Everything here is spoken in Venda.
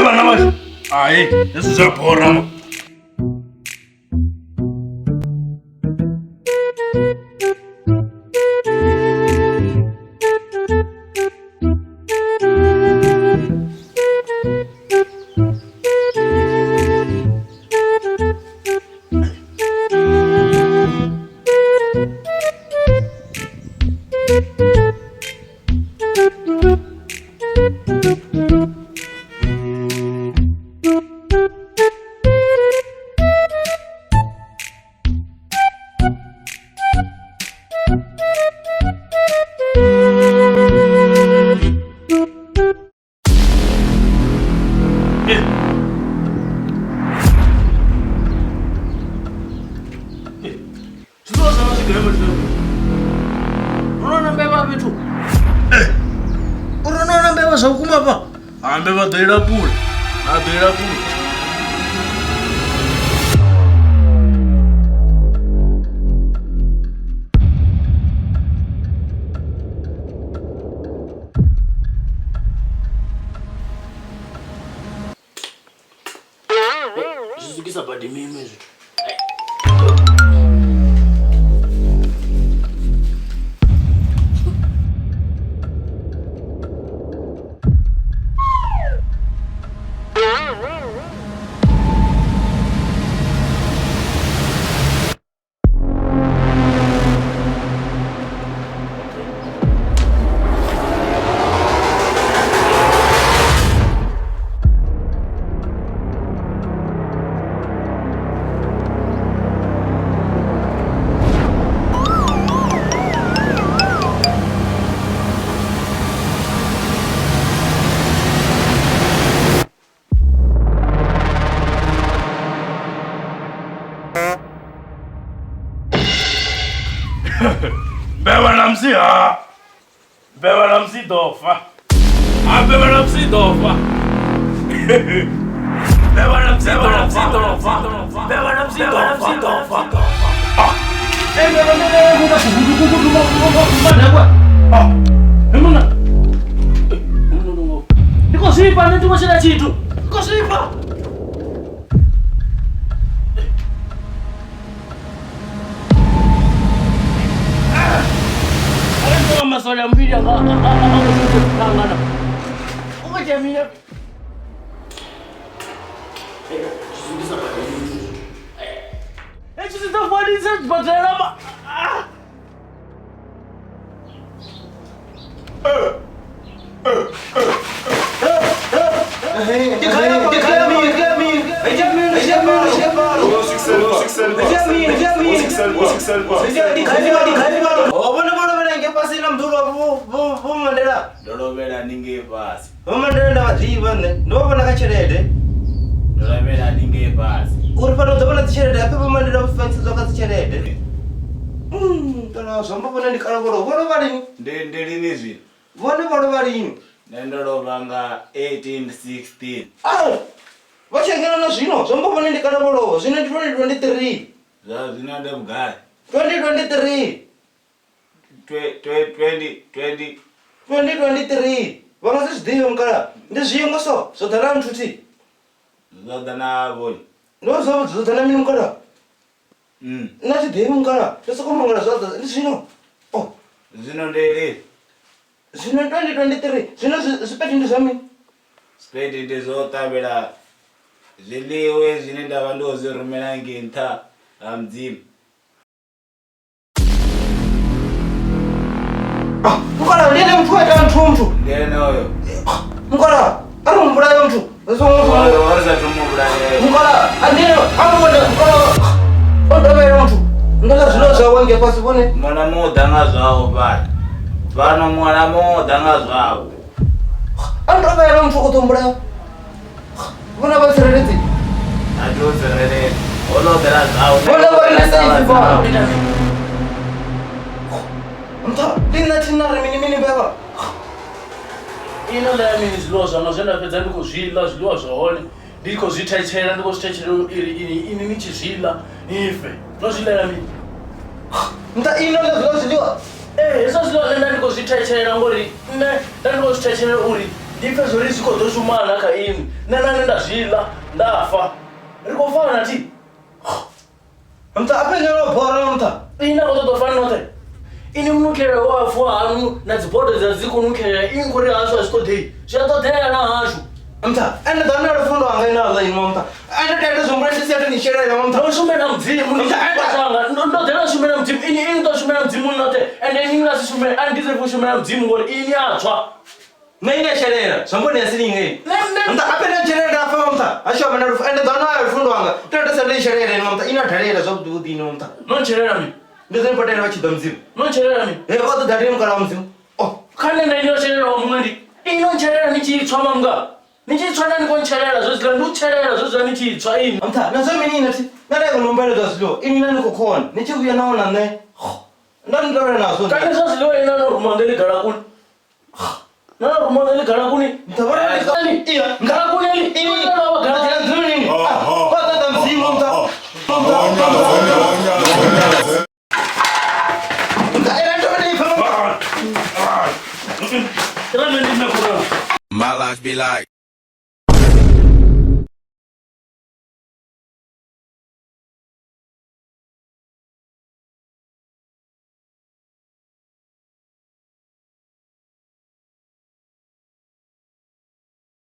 Vana vasho hayi leswi swa bora. Zwiḽiwa zwa zwi gai matsheloni? Ro na mbevha fhethu. Ro na mbevha zwa vhukuma hafha. Ha mbevha ḓo ila pula. Ha ḓo ila pula. Zwi sukisa badi mimi zwithu. Mbevha na musi ha mbevha na musi ḓo fa ha mbevha na musi ḓo fa mbevha na musi ḓo fa mbevha na musi ḓo fa. Ndi khou zwifha nṋe ndi khou tshila tshithu ndi khou zwifha. Masole a muvhili anga angana u khou dzhia mini? Hezwi zwi ḓo fholisa zwibadela ma. Vhone vho lovhela ngei fhasi na muḓulu wavho Vho Mandela. Ndo lovhela ningei fhasi. Vho Mandela nda vha ḓivha nṋe, ndo vha vhona kha tshelede. Ndo lovhela ningei fhasi. Uri fhano ḓo vhona dzitshelede hafha Vho Mandela vho fanyisedzwa kha dzitshelede. Kana zwa amba vhone ndi kale vho lovha. Vho lovha lini? Ndi ndi lini zwino? Vhone vho lovha lini? Nṋe ndo lovha nga 1816. Au! Vha tshi engela na zwino, zwa amba vhone ndi kale vho lovha. Zwino ndi 2023. Zwa zwino ndi vhugai? 2023. 20 2023. Vha nga si zwi ḓivhe mukala. Ndi zwiṅwe so, zwo ḓa na nthu thi. Zwo ḓa na vhoni. Ndo zwa zwo ḓa na mini mukala? Nṋe a thi ḓivhi mukala, ndo sokou mangala zwa ḓa ndi zwino. Oh. Zwino ndi lini? Zwino 2023, zwino zwipedi ndi zwa mini? Zwipedi ndi zwo ṱavhela zwiḽiwa zwine nda vha ndo zwi rumela ngei nṱha ha Mudzimu. Ah, mukala ndi ene muthu wa ita nthu muthu. Ndi ene oyo. Mukala, a ri mubulaya muthu. Oyo ri sathu mubulaya. Mukala, a ndi ene, a mubona mukala. O ndovhela muthu. Ndo ḽa zwiḽiwa zwawe ngei fhasi vhone. Muṅwe na muṅwe u ḓa nga zwawo fhano. Fhano muṅwe na muṅwe u ḓa nga zwawo. A ndovhela muthu u ḓo mbulaya. Vhona vha tsireledzi. A thi u tsireledza. Ho no ḓela zwawo. Vhona vha ri safe fhano. Nṱha, ndi nṋe thi na ri mini mini mbevha. Ino ḽa ya mini zwiḽiwa zwanga zwe nda fhedza ndi khou zwi ḽa zwiḽiwa zwa hone ndi khou zwi thetshela ndi khou zwi thetshela iri ini ini ni tshi zwi ḽa ni fe no zwi ḽela mini? Nṱha ino ḽa zwiḽa zwiḽiwa. Ee, hezwo zwiḽiwa nṋe nda ndi khou zwi thetshela ngori nṋe nda ndi khou zwi thetshela uri ndi pfhe zwori zwi khou ḓo shumana kha inwi nṋe na nṋe nda zwi ḽa nda fa ri khou fana thi. Nṱha a fhedza no bora nṱha. Ini na khou ṱoḓa u fana noṱhe ini munukhelelo wa fuwa haṋu na dzi bodo dza dzi khou nukhelela ini khou ri hashu a zwi ṱoḓei zwi a ṱoḓea na hashu. Nṱha ende ḓa na lufundo wanga ina ḽa inwa nṱha. Ende tende zwo mbula ndi si ni shelele nṱha. Ndo shumela mudzimu ndi tshanga ndo ḓela shumela mudzimu ini ini ḓo shumela mudzimu noṱhe ende ini nga si shumele a ndi deserve u shumela mudzimu ngori ini a tswa. Nṋe ine shelela zwa mboni ya silinga ini. Nṋe Nṱha a fhedza tshelede a fa nṱha. A shoma na lufu ende ḓa na lufundo wanga. Tende sa ndi shelele inwa nṱha ina dalela zwavhuḓi vhuḓi inwa nṱha. No ntshelela mini? Ndi ḓo ni potela vha tshi ḓa mudzimu. No ntshelela mini? He vha ḓo dalela mukala wa mudzimu. Oh, Kha nṋe nda ino tshelelaho muṅwe ndi ino ntshelela ni tshi tswa mamuga. Ni tshi tswa na ni khou ntshelela zwo zwiḽa ndi u tshelela zwo zwiḽa ni tshi tswa ini. nṱha na zwa mini ina thi. Nṋe nda kona u humbela zwiḽiwa inwi na ni khou khona. Ni tshi vhuya na wana nṋe. Nda ni tovhela nazwo. Kani zwa zwiḽiwa ina no ruma ngeli galakuni. Na no ruma ngeli galakuni. Nṱha vhona Eli, iya. galakuni eli. Ini Ina wa galakuni. Nṱha nini? Vha ḓo ḓa mudzimu nṱha. Nṱha ela ndo ni pfa. Ira nṋe ndi nṋe khou My life be like.